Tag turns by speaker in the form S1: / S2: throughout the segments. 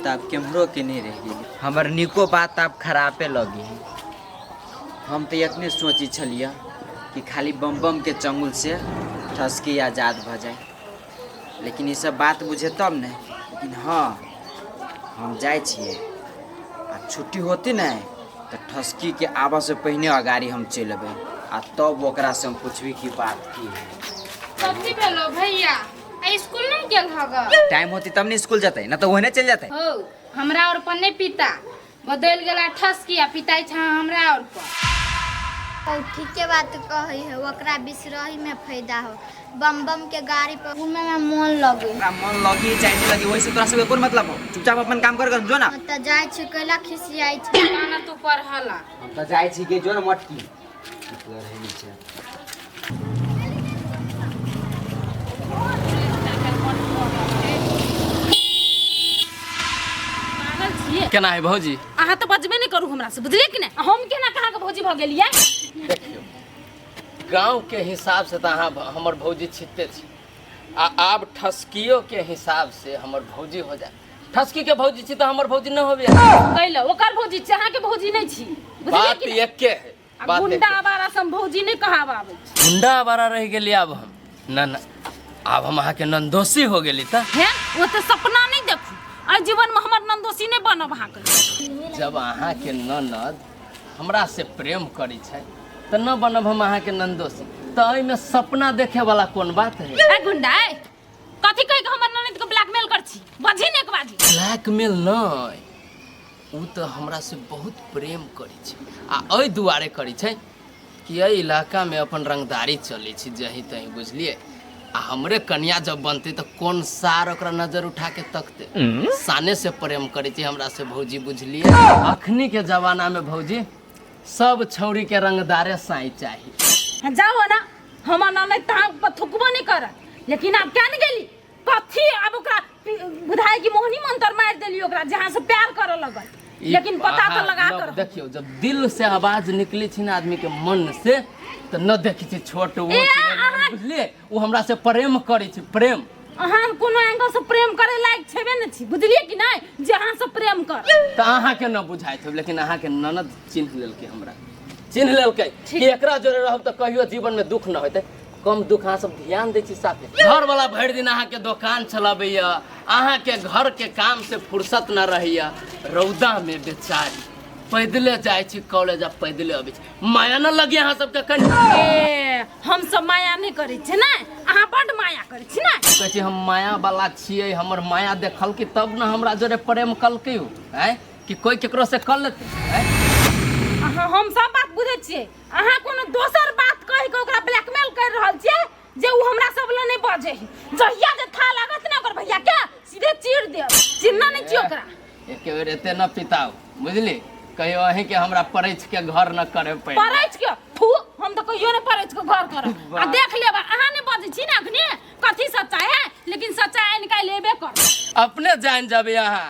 S1: तऽ आब केम्हरो के नहि रहि गेलै। हमर नीको बात आब खरापे लगी है। हम तऽ एतने सोचै छलियै कि खाली बम बम के चंगुल से ठसकी आजाद भऽ जाए, लेकिन ई सब बात बुझे तब ने। लेकिन हाँ, हम जाइ छियै आ छुट्टी होती ने तऽ ठसकी के आबऽ से पहिने अगाड़ी हम चलि अबै आ तब ओकरा से हम पुछबी कि बात की है।
S2: कथी भेलो भैया, आ स्कूल नहीं गेल हग?
S1: टाइम होती तब ने स्कूल जतै, ना तऽ ओहने चलि जतै।
S2: हो, हमरा और पर नहीं पिता बदल गेला ठसकी आ पिताई छा हमरा और पर।
S3: ओ ठीके बात कहै है, ओकरा बिसरही में फायदा हो। बम बम के गाड़ी पर घूमे में मन लगे।
S1: तोरा मन लगी चाहे नहीं लगी, वही से तोरा सबके कोन मतलब हो? चुपचाप अपन काम कर कर जो ना।
S3: हम तऽ जाइ छी, कैला खिसियाइ छै?
S2: ना तू पढ़ला।
S1: हम तऽ जाइ छी के जो ना मटकी मतलब रहै नहि छै।
S2: पागल छियै।
S4: केना है भौजी?
S2: अहाँ तऽ बजबे नहि करू हमरा से, बुझलियै कि नहि? हम केना कहाँ के भौजी भऽ गेलियै?
S4: देखियौ, गाँव के हिसाब से तऽ अहाँ हमर भौजी छिते छी आ आब ठसकियो के हिसाब से हमर भौजी हो जाए। ठसकी के भौजी छी तऽ हमर भौजी न होबे?
S2: कैला ओकर भौजी छी, अहाँके भौजी नहि छी, बुझलियै
S4: बात
S2: कि नहि?
S4: एके है।
S2: आ
S4: बात
S2: गुंडा
S4: एके।
S2: आवारा सब भौजी नहि कहाब आबै छै।
S4: गुंडा आवारा रहि गेली आब हम न न, आब हम अहाँके नंदोसी हो गेली तऽ।
S2: हे, ओ तऽ सपना नहि देखू, एहि जीवनमे हमर नंदोसी नहि बनब अहाँके।
S4: जब अहाँके ननद हमरा से प्रेम करै छै तऽ न बनब हम अहाँके नंदोसी, तऽ एहिमे सपना देखे वाला कोन बात है?
S2: ए गुंडा, ए कथी कहि के हमर ननद के ब्लैकमेल कर छी? बजही ने एक बाजी।
S4: ब्लैकमेल नहि, ओ तऽ हमरा से बहुत प्रेम करै छै आ एहि दुआरे करै छै कि एहि इलाकामे अपन रंगदारी चलै छै जहीं तहीं, बुझलियै? आ हमरे कनिया जब बनतै तऽ कोन सार ओकरा नजर उठा के तकतै? साने से प्रेम करै छै हमरा से भौजी, बुझलियै? अखनी के जमानामे भौजी सब छौड़ी के रंगदारे साई चाही।
S2: जाओ ना, हमर ननद तऽ अहाँ पर थुकबो नहि करत, लेकिन आब क्या ने गेली कथी आब ओकरा बुझाय कि मोहनी मंत्र मारि देली ओकरा जहाँ से प्यार करऽ लगल। लेकिन पता तऽ लगा कर
S4: देखियौ, जब दिल से आवाज निकलै छै ने आदमी के मन से तऽ न देखै छै छोट ऊँच, बुझलियै? ओ हमरा से प्रेम करै छै, प्रेम।
S2: अहाँ कोनो एंगल से प्रेम करे लायक छेबे ने छी, बुझलियै कि नहि, जे अहाँ से प्रेम कर।
S4: तऽ अहाँके न बुझाइत होब, लेकिन अहाँके ननद चिन्ह लेलकै, हमरा चिन्ह लेलकै कि एकरा जोरे रहब तऽ कहियो जीवन में दुख न होतै। कम दुख अहाँ सब ध्यान दै छी साफे। घर वाला भरि दिन अहाँके दोकान चलाबैया, अहाँके घर के काम से फुर्सत न रहैया, रौदा में बेचारी पैदले जाइ छी कॉलेज आ पैदले अबै छी। माया न लगी अहाँ सबके कनि?
S2: ए, हम सब माया नहि करै छी ने, अहाँ बड्ड माया करै छी ने।
S4: कहै छी हम माया वाला छियै, हमर माया देखलकै तब ने हमरा जोरे प्रेम कलकै ओ, आँय? कि कोई केकरो से कर लेतै, आँय?
S2: अहाँ हम सब बात बुझै छियै, अहाँ कोनो दोसर बात कहि के ओकरा ब्लैकमेल कर रहल छियै जे उ हमरा सब लग नहि बजै है। जहिया जे था लागत ने ओकर भैया के सीधे चीर देब, चिन्ह नहि छियै ओकरा।
S4: एके बेर एते न पिताउ, बुझली? कहियो अहीं के हमरा परैछ के घर न करे पड़े।
S2: परैछ के थू, हम तऽ कहियो नहि परैछ के घर करब। आ देख लेब, अहाँ नहि बजै छी ने अखने कथी सच्चाइ है, लेकिन सच्चाइ आनि के लेबे कर।
S4: अपने जान जाबे अहाँ।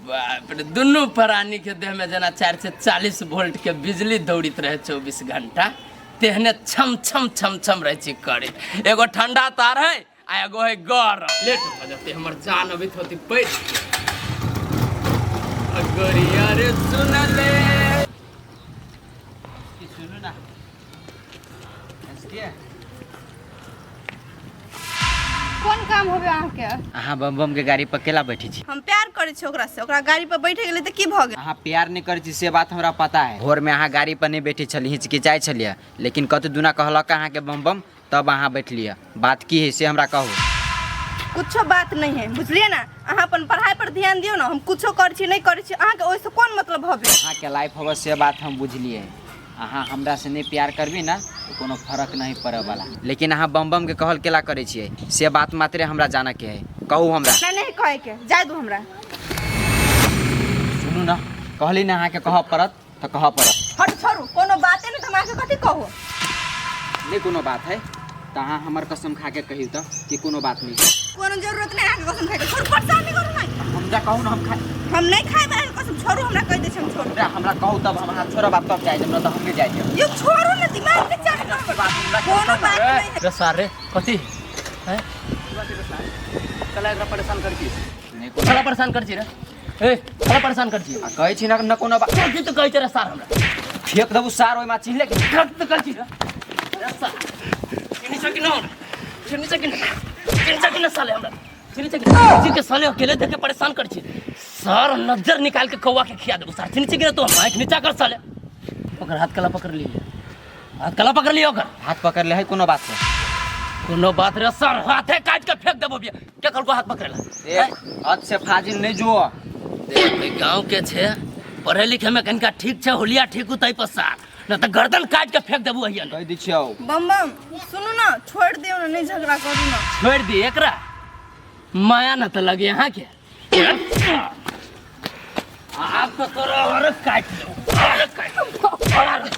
S4: बाप रे, दुनू प्राणी के देह में जेना 440 वोल्ट के बिजली दौड़ित रहे 24 घंटा, तेहने छम छम छम छम रहे छी करे। एगो ठंडा तार है आ एगो है गरम। लेट भऽ जेतै, हमर जान अबैत होती पैठ। गोरिया रे सुन ले।
S1: सुनू ना, के
S5: कोन काम होबे अहाँके?
S1: अहाँ बम बम के गाड़ी पर केला बैठे छी?
S5: हम प्यार करै छी ओकरा से, ओकरा गाड़ी पर बैठे गेलै तऽ की भऽ गेल?
S1: अहाँ प्यार नहीं करै छी से बात हमरा पता है। भोर में अहाँ गाड़ी पर नहीं बैठे छलियै, हिचकिचाइ छलियै, लेकिन कतौ दुना कहलक अहाँके बम बम तब अहाँ बैठलियै। बात की है से हमरा कहू।
S5: कुछो बात नहीं है, बुझलियै ना? अहाँ अपन पढ़ाई पर ध्यान दियौ ना। हम कुछो करै छी नहीं करै छी, अहाँके ओहिसँ कोन मतलब हबे?
S1: अहाँके लाइफ होबे से बात हम बुझलियै। अहाँ हमरा से नहीं प्यार करबी ना तो कोनो फर्क नहीं पड़े वाला, लेकिन अहाँ बम बम के कहल केला करै छियै से बात मात्रे हमरा जाने के है, कहू हमरा।
S5: नहीं नहीं कहे के, जाय दू हमरा।
S1: सुनू ना, कहली ना अहाँके कहऽ पड़त तऽ कहऽ पड़त।
S5: हट छोड़ू, कोनो बाते नहीं तऽ हम अहाँके कथी कहू?
S1: नहीं कोनो बात है तऽ अहाँ हमर कसम खा के कहियौ तऽ कि कोनो बात नहीं है।
S5: कोनो जरूरत नहीं अहाँके कसम खाके, छोड़ू, परेशान नहीं करू नहीं।
S1: हमरा कहू ना, हम खा
S5: हम नहीं खाएब अहाँके कसम, छोड़ू हमरा, कहि दै छी हम, छोड़ू।
S1: हमरा हमरा कहू तब हम अहाँ छोड़ब आ तब जाय देब, न तऽ हम नहीं जाय देब।
S5: यौ छोड़ू ने, दिमाग के चाट न कोनो बात नहीं है।
S4: रे सार रे, कथी हैं? कला एकरा परेशान कर छी?
S1: नहीं
S4: कला परेशान कर छी रे? ए कला परेशान कर छी
S1: आ कहै छी ना न कोनो बात
S4: कथी तऽ कहै छै रे सार हमरा
S1: फेक देबू सार ओहिमा चिन्ह ले
S4: कथी तऽ कहै छी रे रे सार चिन्है छ कि न चिन्है छ कि न चिन्है छ कि न साले हमरा चिन्है छ कि न जी के साले अकेले देख के परेशान कर छी सर नजर निकाल के कौआ के खिया देबू सार चिन्है छी कि न तू आँखि नीचा कर साले ओकर हाथ कला पकड़ लिये हाथ कला पकड़ लियो ओकर
S1: हाथ पकड़ ले है कोनो बात से
S4: कोनो बात रे सर हाथे काट के फेंक देबो बिया के कहलको हाथ पकड़ेला
S1: देख हद से फाजिल नहीं जो
S4: देख गांव के छे पढ़े लिखे में कनिका ठीक छे होलिया ठीक उतै पर सार न त गर्दन काट के फेंक देबो अहिया
S1: कह दै छियौ
S5: बम बम सुनू ना छोड़ दियौ ना नहीं झगड़ा करू ना
S4: छोड़ दी एकरा माया न त लगे यहाँ के आब तो तोरा और काट लो और काट लो और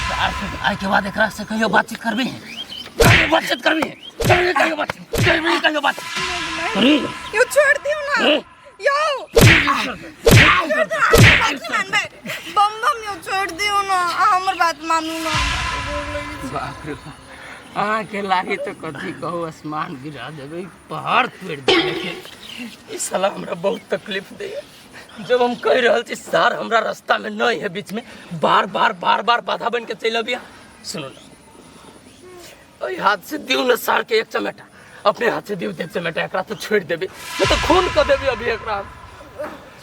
S4: सार से आइ के बाद एकरा से कहियो बातचीत करबी कहियो बातचीत करबी कहियो कहियो बातचीत करबी कहियो बातचीत करबी
S5: यो छोड़ दियौ ना यो छोड़ दियौ अहाँ बात नहीं मानबै बम बम यो छोड़ दियौ ना अहाँ हमर बात मानू ना
S4: बाप रे बाप अहाँके लागी तऽ कथी कहू आसमान गिरा देबै पहाड़ तोड़ि देबै लेकिन ई साला हमरा बहुत तकलीफ दैया जब हम कहि रहल छी सार हमरा रास्ता में नहीं है बीच में बार बार बार बार बाधा बन के चलि अबिया सुनू ना ओहि हाथ से दियौ ने सार के एक चमेटा अपने हाथ से दियौ एक चमेटा एकरा तो छोड़ि देबै नहीं तो खून कऽ देबै अभी एकरा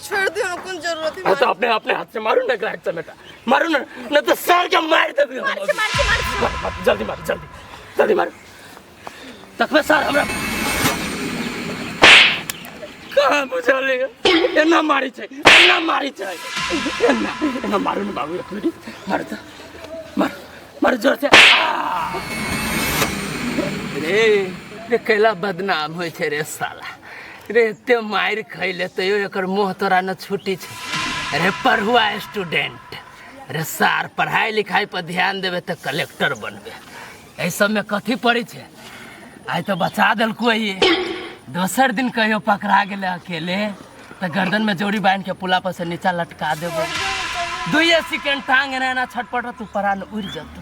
S5: छोड़ दियौ ना कोन जरूरत है
S4: हाँ तो अपने अपने हाथ से मारू ना एकरा एक चमेटा मारू ना नहीं तो सार के मारि देबै हम
S5: मार मार मार
S4: मार, मार, जल्दी मारू जल्दी जल्दी मारू तकबे सर हमरा कहाँ बुझल एना मारी छै एना मारी छै एना एना मारू ने बाबू एक मिनट मारू तऽ मारू मारू जोर से आ! रे रे कैला बदनाम होइ छै रे साला रे एते मारि खैले तैयो एकर मोह तोरा न छुटी छै रे पढ़ुआ स्टूडेंट रे सार पढ़ाई लिखाई पर ध्यान देबे तऽ कलेक्टर बनबे एहि सबमे कथी पड़ै छै आइ तऽ बचा देलको ये दोसर दिन कहियो पकड़ा गेलै अकेले तऽ गर्दन में जोड़ी बांध के पुला पर से नीचा लटका देबो दुइये सेकेंड टांग एना एना छटपट तू परान उड़ जतो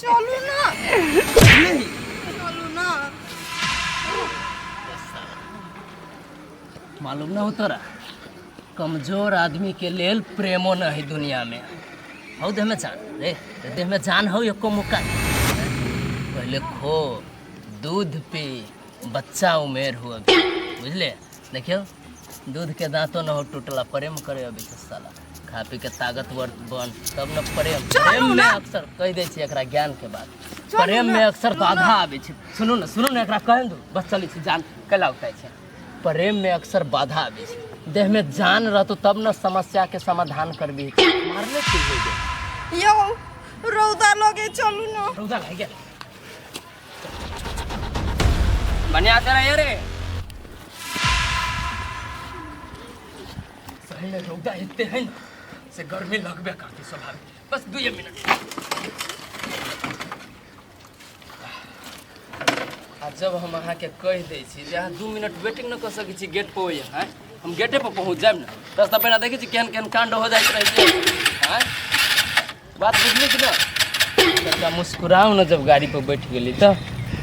S5: चलू ना चलू ना
S4: मालूम न हो तोरा कमजोर आदमी के लेल प्रेमो न है दुनिया में हौ देह में जान रे देह में जान हौ एको मुक्का पहले खो दूध पी बच्चा उमेर हो अभी बुझले देखियो दूध के दांतो न हो टूटला प्रेम करे अभी के साला खा पी के ताकतवर बन तब न प्रेम प्रेम में अक्सर कह दै छी एकरा ज्ञान के बात प्रेम में अक्सर बाधा आबै छै सुनू ने सुनू ने एकरा कहि दू बस चलै छी जान कैला उठाइ छै प्रेम में अक्सर बाधा आबै छै देह में जान रहतो तब न समस्या के समाधान करबी मारले की हो गेल
S5: यौ रौदा लगे चलू ना
S4: रौदा लागि गेल बढ़िया से रहिए रे सही में रौदा एते है ना से गर्मी लगबे करती स्वाभाविक बस दुए मिनट आ जब हम अहाँके कहि दै छी जे अहाँ 2 मिनट वेटिंग नहि कऽ सकै छी गेट पर ओहि आँय हम गेटे पर पहुँच जायब ने रास्ता पहिने देखै छी केहन केहन कांड हो जाइत रहै छै आँय बात बुझली कि ना कनिका मुस्कुराउ ने जब गाड़ी पर बैठ गेली तऽ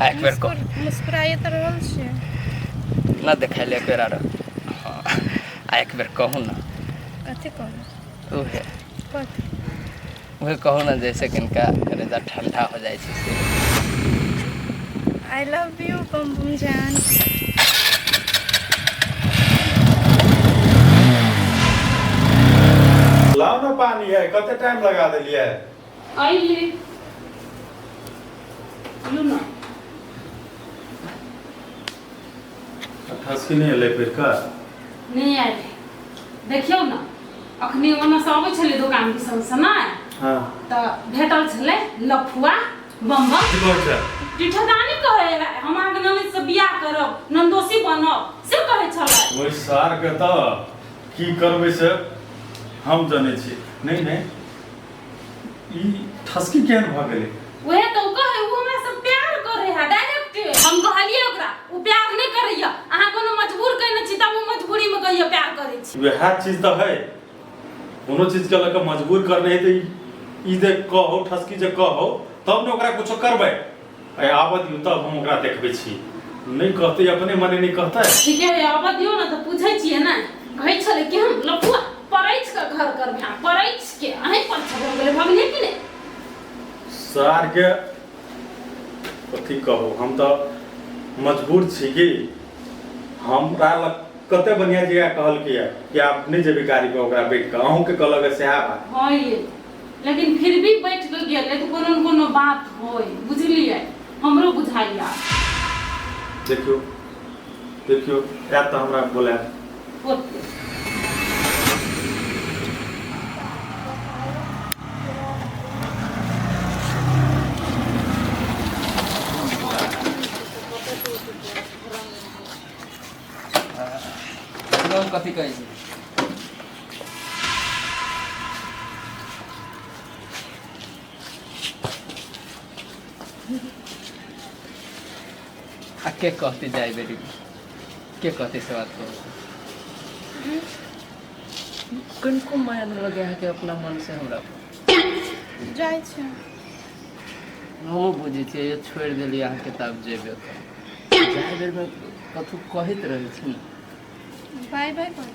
S4: आ एक बेर कह
S5: मुस्कुराइए तऽ रहल छियै
S4: ना देखाइले एक बेर आरो हाँ, आ एक बेर कहू ना
S5: कथी कहू
S4: उहे
S5: कथी
S4: उहे कहू ना जैसे कनिका करेजा ठंडा हो जाइ छै से
S5: I love you बम बम जान
S6: लाओ ना पानी है कते टाइम लगा देलियै
S2: अइली लू ना
S6: ठसकी नहि एलै फिर का
S2: नहि आयल देखियौ ने अखनी ओना से अबै छलै दोकान दिसन से ने
S6: हाँ
S2: तऽ भेटल छलै लफुआ बम बम
S6: की कहै छै
S2: टीठदानी कहै है हम अहाँके ननद से बियाह करब ननदोसी बनब से कहै छलै
S6: ओहि सारके तऽ की करबै से हम जनै छी नहि नहि ई ठसकी केहन भऽ गेलै
S2: वएह तऽ ओ कहै ओ हमरा से प्यार करै है डायरेक्ट हम कहलियै ओकरा ओ प्यार नहि करैया अहाँ कोनो मजबूर कयने छी तब ओ मजबूरीमे कहैया प्यार करै छी
S6: वएह चीज तऽ है कोनो चीजके लऽ कऽ मजबूर करने है तऽ ई जे कहो ठसकी जे कहो तब ने ओकरा कुछो करबै आइ आबऽ दियौ तब हम ओकरा देखबै छी नहि कहतै अपने मने नहि कहतै
S2: ठीके है आबऽ दियौ ने तऽ पूछै छियै ने कहै छलै कि हम लफुआ परैछ के घर करबै आ परैछ के अहीं पर भऽ गेलै भगलियै कि नहि
S6: सार के कथी कहू हम तऽ मजबूर छी कि हमरा लग कते बढ़िया जगह कहलकै यऽ कि आप नहि जेबै गाड़ी पर ओकरा बैठ कऽ अहूँके कहलक सएह बात।
S2: हँ ये लेकिन फिर भी बैठ के गेलै तऽ कोनो ने कोनो बात होय बुझलियै हमरो बुझाइया।
S6: देखियौ देखियौ आयत तऽ हमरा बोलायत।
S2: होतै।
S4: कथी कहै छै आ के कहते जाय बेटी के कहते से बात करू कनिको माया न लगे अहाँके अपना मन से हमरा पर
S5: जाइ छै
S4: हमहूँ बुझै छियै ये छोड़ि देलियै अहाँके तऽ आब जेबे करब जाय बेरमे कथू कहैत रहै छै ने
S5: बाय बाय कहै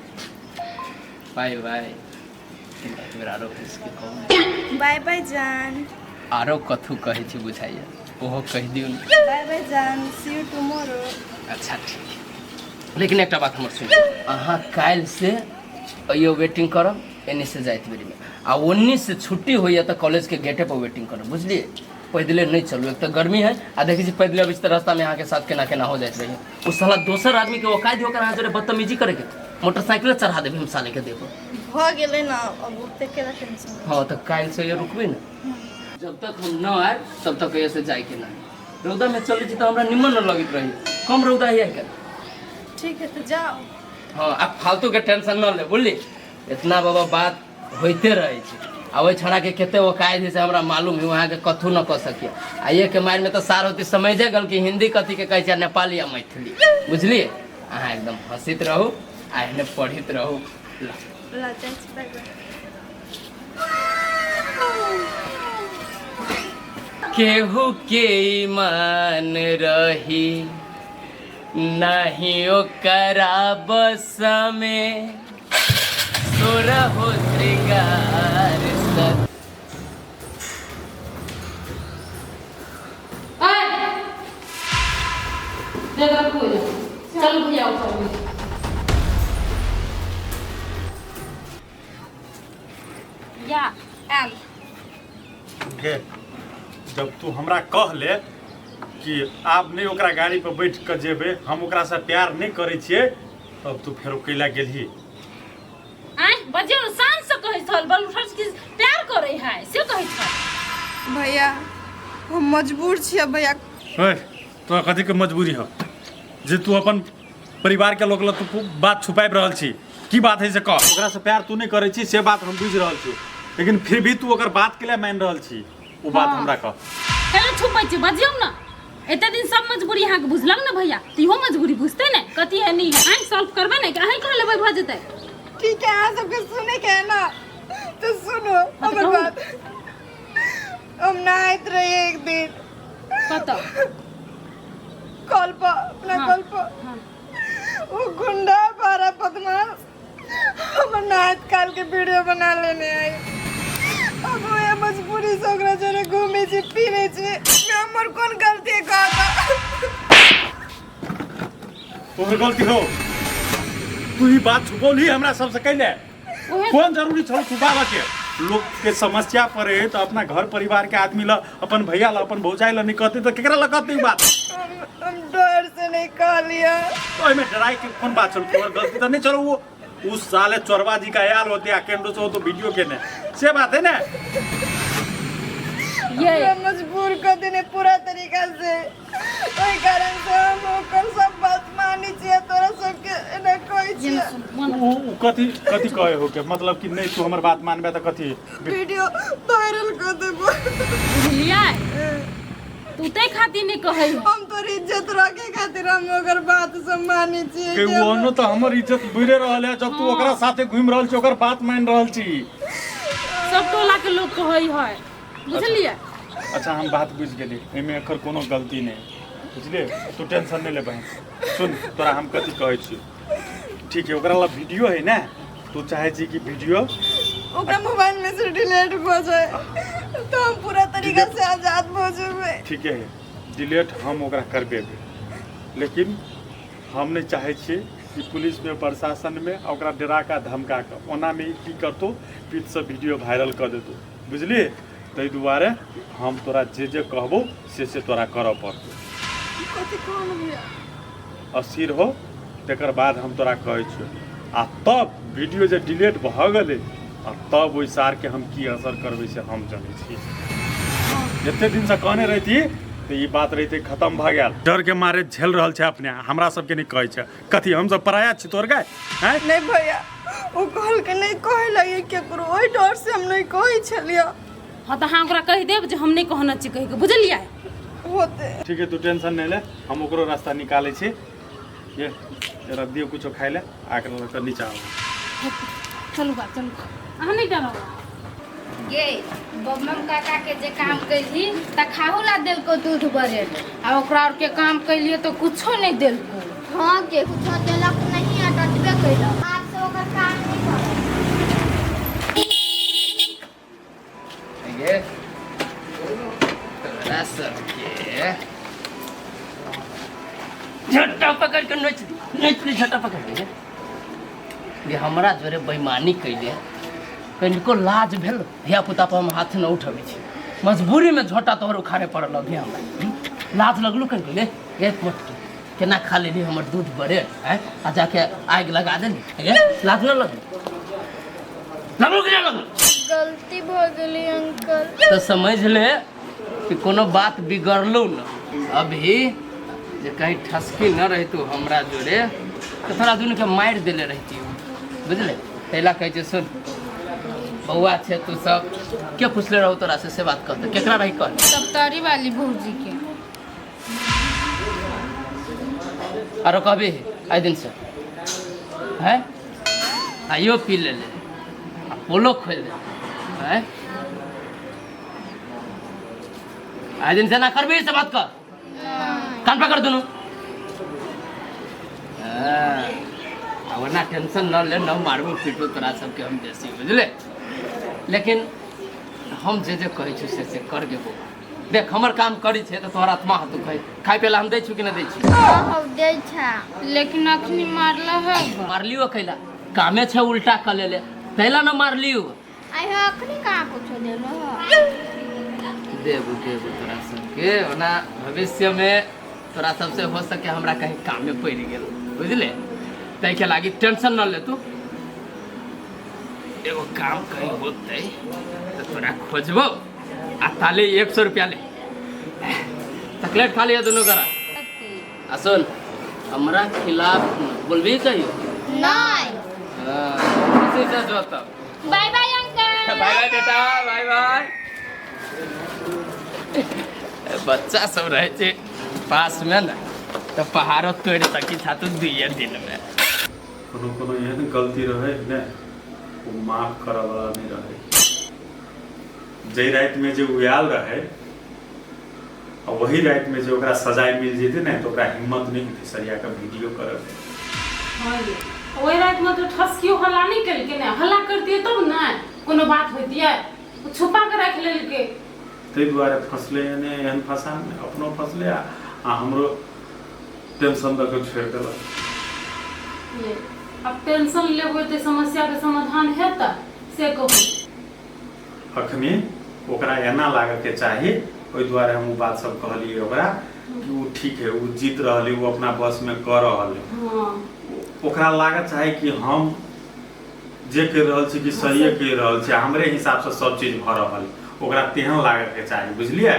S4: बाय बाय एक बेर आरो हँसिके कहू
S5: बाय बाय जान
S4: आरो कथू कहै छै बुझाइए ओहो कहि दियौ ने
S5: बाय बाय जान सी you tomorrow
S4: अच्छा ठीक है लेकिन एकटा बात हमर सुनि अहाँ काल्हिसँ अइयो वेटिंग करब एन्ने से जाइत बेरीमे आ ओन्नी से छुट्टी होइए तऽ कॉलेजके गेटे पर वेटिंग करब बुझलियै पैदले नहि चलू एक तऽ गर्मी है आ देखै छी पैदले अबै छी तऽ रास्तामे अहाँके साथ केना केना हो जाइत रहै ओ साला दोसर आदमीके औकात होकर अहाँ जोरे बदतमीजी करैके मोटरसाइकिले चढ़ा देबै हम सालेके देह पर
S5: भऽ गेलै ने अब ओते केला टेंशन
S4: हाँ तऽ काल्हिसँ ये रुकबै ने जब तक हम न आयब तब तक एहिसँ जाइके नहि रौदामे चलै छी तऽ हमरा निमन न लगैत रही कम रौदा है आइ
S5: ठीक है तो जाओ
S4: हाँ आ फालतूके टेंशन न ले बुझली इतना बाबा बात होइते रहै छै आ ओहि छौड़ाके कते औकात है से हमरा मालूम है वहाँके कथू न कऽ सकिए आ एक मारिमे तऽ सार होती समझे गेल कि हिंदी कथीके कहै छै आ नेपाली आ मैथिली बुझलियै अहाँ एकदम हँसैत रहू आ एहने पढ़ैत रहू ला
S5: ला जाइ छी बाय बाय
S4: केहू के ईमान रही नहीं ओकरा बस में सोरहो श्रृंगार सत
S2: देख रखू चल भैया ऊपर में या
S5: आयल
S6: गे जब तू हमरा कह ले कि आब नहि ओकरा गाड़ी पर बैठ कऽ जेबै हम ओकरासँ प्यार नहि करै छियै तब तू फेरो कैला गेलही
S2: आँय बजियौ ने शान से कहै छल बल उठल कि प्यार करै है से कहै छल
S5: भैया हम मजबूर छियै भैया
S6: ओए तोरा कथीके मजबूरी हो जे तू अपन परिवारके लोक लग तू बात छुपाबि रहल छी की बात है से कह ओकरासँ प्यार तू नहि करै छी से बात हम बुझि रहल छी लेकिन फिर भी तू ओकर बात के लिए मानि रहल छी ओ बात हमरा कह
S2: केना छुपै छी बजियौ ने एते दिन सब मजबूरी अहाँके बुझलक ने भैया तऽ इहो मजबूरी बुझतै ने कथी है नहीं है अहीं सॉल्व करबै ने कि अहीं कह लेबै भऽ जेतै
S5: ठीक है अहाँ सबके सुने के है ना तो सुनो हमर
S2: कहू ने।
S5: बात हम नहाइत रहिए एक दिन
S2: कतऽ
S5: कल पर अपना
S2: हाँ,
S5: कल पर
S2: हाँ।
S5: वो गुंडा बारा बदमाश हमर नहाइत काल के वीडियो बना लेने आई अब वो मजबूरी से ओकरा जरे घूमे छी फिरे छी हमर कोन गलती है कहता
S6: तोहर गलती हो तू ही बात छुपौलही हमरा सबसे कैले
S2: ओहे
S6: कोन जरूरी छौ छुपाबऽ के लोक के समस्या पड़े है तो अपना घर परिवार के आदमी ल अपन भैया ल अपन भौजाई ल नहीं कहते तो केकरा ल कहते ई बात
S5: हम डर से नहीं कहलिए
S6: ओहिमे डराई के कोन बात छल तोहर गलती तऽ नहीं छल वो उस साले चोरबा जी का आयल होते आ केंद्र से हो तो वीडियो केने से बात है ना
S2: ये
S5: पूरा मजबूर कर देने पूरा तरीका से ओहि कारण से हम ओकर सब बात मानै छियै तोरा सबके एना कहै
S2: ये
S5: छियै
S2: सुन मन
S6: उ उ कथी कथी कहे हो के मतलब कि नहीं तू हमर बात मानबे तऽ कथी
S5: वीडियो वायरल कर देबो
S2: बुझलियै तू तै खातिर नहि कहै हो
S5: हम तोर इज्जत रखे खातिर हम ओकर बात सब मानै छियै
S6: के ओनो तऽ हमर इज्जत बुरे रहल है जब तू ओकरा साथे घूमि रहल छी ओकर बात मान रहल छी
S2: सब टोला के लोग कहै है बुझलियै
S6: अच्छा हम बात बुझि गेली एहिमे एकर कोनो गलती नहि बुझलियै तू टेंशन नहि ले बहिन सुन तोरा हम कथी कहै छी ठीक है, ओकरा ला वीडियो है ना, तू चाहे छी कि वीडियो
S5: ओकरा मोबाइल में से डिलीट भऽ जाए तो हम पूरा तरीका से आजाद भऽ जेबै।
S6: ठीके है, डिलीट हम ओकरा करबेबै, लेकिन हम नहि चाहै छियै कि पुलिसमे प्रशासनमे आ ओकरा डरा कऽ धमका कऽ ओनामे ई की करतौ, पीठसँ वीडियो वायरल कऽ देतौ, बुझलियै? ताहि दुआरे हम तोरा जे जे कहबौ से से तोरा करऽ पड़तौ।
S5: कथी कहलहुँ भैया?
S6: अस्थिर हो, तकर बाद हम तोरा कहै छियौ, आ तब वीडियो जे डिलीट भऽ गेलै आ तब ओहि सारके हम की असर करबै से हम जनै छी। जते दिनसँ कहने रहिती तऽ ई बात रहिते खतम भऽ गेल। डरके मारे झेल रहल छै अपने, हमरा सबके नहि कहै छै। कथी हमसब पराया छी तोहर गाय? आँय?
S5: नहि भैया, ओ कहलकै नहि कहै लगे केकरो, ओहि डर से हम नहि कहै छलियै।
S2: हाँ तऽ अहाँ ओकरा कहि देब जे हम नहि कहने छी कहिके, बुझलियै?
S5: होते।
S6: ठीक है, तू टेंशन नहीं ले, हम ओकरो रास्ता निकालै छी। ये जरा दियो कुछो खाइ ले, आके लऽ कऽ नीचा आबू।
S2: चलू बा चलू, अहाँ नहि डरब।
S3: गे बमबम काका के जे काम कैली त खाहू ला देलको दूध बरेड,
S2: आ ओकरा और के काम कैलिए तो कुछो नहीं देलको।
S3: हाँ गे, कुछो देलक नहीं आ डटबे कैलक। आज से ओकर काम नहीं करब।
S4: गे तोरा सबके झट्टा पकड़ के नोच नोच ले, झट्टा पकड़ के गे। हमरा जोरे बेईमानी कैले, कनिको लाज भेल? धिया पुता पर हम हाथ न उठबै छी, मजबूरी में झोटा तोहर उखाड़े पड़ल अभी हमरा। लाज लगलू कनिको? गे गे मोटकी, केना खा लेली हमर दूध बड़े आँय, आ जाके आगि लगा देली? गे लाज न लगलू? लगलू कि नहि लगलू?
S3: गलती भऽ गेलै अंकल।
S4: तो समझ ले कि कोनो बात बिगड़लू न, अभी जे कहीं ठसकी न रहितू हमरा जोरे तो तोरा दुनू के मारि देले रहिती, बुझले? तैला कहै छै, सुन बौआ छै, तू सब के पुछले रहू तोरा से बात कहते केकरा रही कह?
S2: सप्तारी वाली भौजी के।
S4: आरो कहबी आइ दिन से है आइयो पी ले ले आ पोलो खोलि दे हैं, आइ दिन से ना करबी से बात कर, कान पकड़ दुनू। हाँ, आ ओना टेंशन न ले, न मारबो पीटबो तोरा सबके हम बेसी, बुझले? लेकिन हम जे जे कहै छी से से कर गे बौआ। देख, हमर काम करी छै तऽ तोहर आत्मा हाथ दुखै। खाय पियै ला हम दै छु कि नहि दै छी?
S3: हाँ दै छा।
S2: लेकिन अखनी मारल है।
S4: मारलियो कैला? कामे छै उल्टा कऽ लेले तैला न मारलियो।
S3: आइ हो अखनी कहाँ कुछो देलो हो?
S4: देबू देबू तोरा सबके। ओना भविष्यमे तोरा सबसे हो सके हमरा कहीं कामे पड़ि गेल, बुझले? ताहिके लागी टेंशन न ले तू। एगो काम कहीं होतै तऽ तोरा खोजबो। आ ताले 100 रुपया ले, चॉकलेट खा लिया दुनू करा। आ सुन, हमरा खिलाफ बोलबी कहियो?
S3: नहीं।
S4: हाँ, खुशी से जो तब।
S2: Bye bye uncle.
S4: Bye bye बेटा, बाय बाय। बच्चा सब रहे छै पास में ने तऽ पहाड़ो तोड़ि सकी छा तू दुइये दिन में।
S6: कोनो कोनो एहन गलती रहै ने, ओ माफ करऽवला नहि रहै। जाहि रातिमे जे ओ आयल रहै आ वही रातिमे जे ओकरा सजाय मिल जेतै ने, तऽ ओकरा हिम्मत नहि हेतै सरिया कऽ वीडियो करऽके।
S2: हाँ ये, ओहि रातिमे तऽ ठसकियो हल्ला नहि केलकै ने, हल्ला करतियै तब ने कोनो बात होइतियै। ओ छुपा कऽ राखि लेलकै।
S6: ताहि दुआरे फँसलै ने एहन फँसान, अपनो फँसलै आ हमरो टेंशन दऽ कऽ छोड़ि देलक।
S2: ये आब टेंशन लेबै तऽ समस्याके समाधान हेतै से कहू?
S6: अखनी ओकरा एना लागऽके चाही, ओहि दुआरे हम ओ बात सब कहलियै ओकरा कि ओ ठीक है, ओ जीत रहल है, ओ अपना बसमे कऽ रहल है। ओकरा लागऽ चाही कि हम जे करि रहल छी कि सहिए करि रहल छी, हमरे हिसाबसँ सब चीज भऽ रहल है। ओकरा तेहन लागऽके चाही, बुझलियै?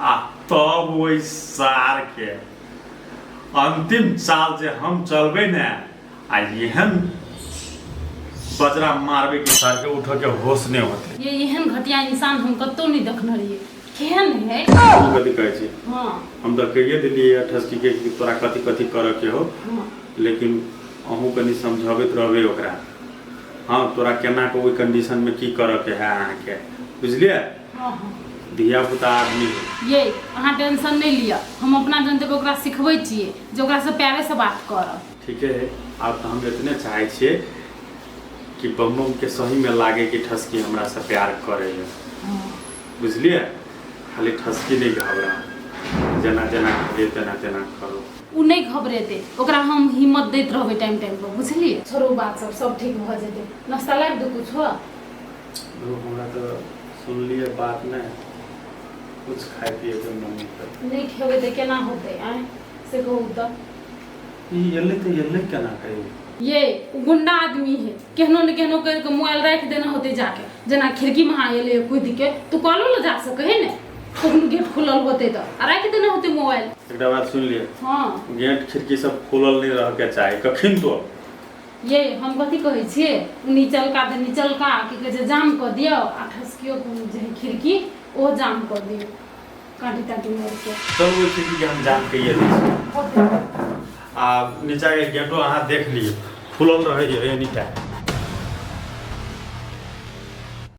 S6: आ तब ओहि सारके अंतिम चाल जे हम चलबै ने आ एहन बजरा मारबै कि सारके उठऽके होश नहि होतै।
S2: ये एहन घटिया इंसान हम कतौ नहि देखने रहियै, केहन है।
S6: तू कथी कहै छी?
S2: हाँ।
S6: हम तऽ कहिए देलियै ठसकी के कि तोरा कथी कथी करऽके हो। लेकिन अहूँ कनि समझबैत रहबै ओकरा। हाँ, तोरा केना के ओहि कंडीशनमे की करऽके है अहाँके, बुझलियै?
S2: हाँ हाँ।
S6: धिया पुता आदमी है।
S2: ये अहाँ टेंशन नहि लिअ, हम अपना जनते ओकरा सिखबै छियै जे ओकरासँ प्यारेसँ बात करब।
S6: ठीके है। आब तऽ हम एतने चाहै छियै कि बम बम के सही में लागे कि ठसकी हमरा से प्यार करे है, बुझलिए? खाली ठसकी नहीं घबरा, जेना जेना कहलिए तेना तेना करो।
S2: ओ नहि घबरेतै, ओकरा हम हिम्मत दैत रहबै टाइम टाइम पर, बुझलिए? छोड़ू बात सब, सब ठीक भऽ जेतै। नाश्ता लाबि दू कुछो?
S6: हमरा तऽ सुनलिए बात नहि, कुछ खाइ पिए के मन नहीं करे।
S2: नहि खेबै तऽ केना होतै? आँय, से कहू तऽ।
S6: ई एलै तऽ एलै केना कहियो?
S2: ये उ गुंडा आदमी है, केहनो ने केहनो करि के मोबाइल राखि देना होतै जाके। जेना खिड़की में अहाँ एलै कूदि के तऽ कॉलो लऽ जा सकै है ने, कखनो गेट खुलल होतै तऽ आ राखि देना होतै मोबाइल।
S6: एकटा बात सुन लिअ।
S2: हँ।
S6: गेट खिड़की सब खुलल नहीं रह के चाही कखन तो।
S2: ये हम कथी कहै छियै, उ निचलका तऽ निचलका की कहै छै जाम कऽ दियौ, आ ठसकियो जे है खिड़की ओहो जाम कऽ दियौ काँटी ताँटी मारि के।
S6: चलू ओहि खिड़की के हम जाम कइए दै छी, आ नीचा के गेटो अहाँ देख लियौ खुलल रहै एनी टाइम।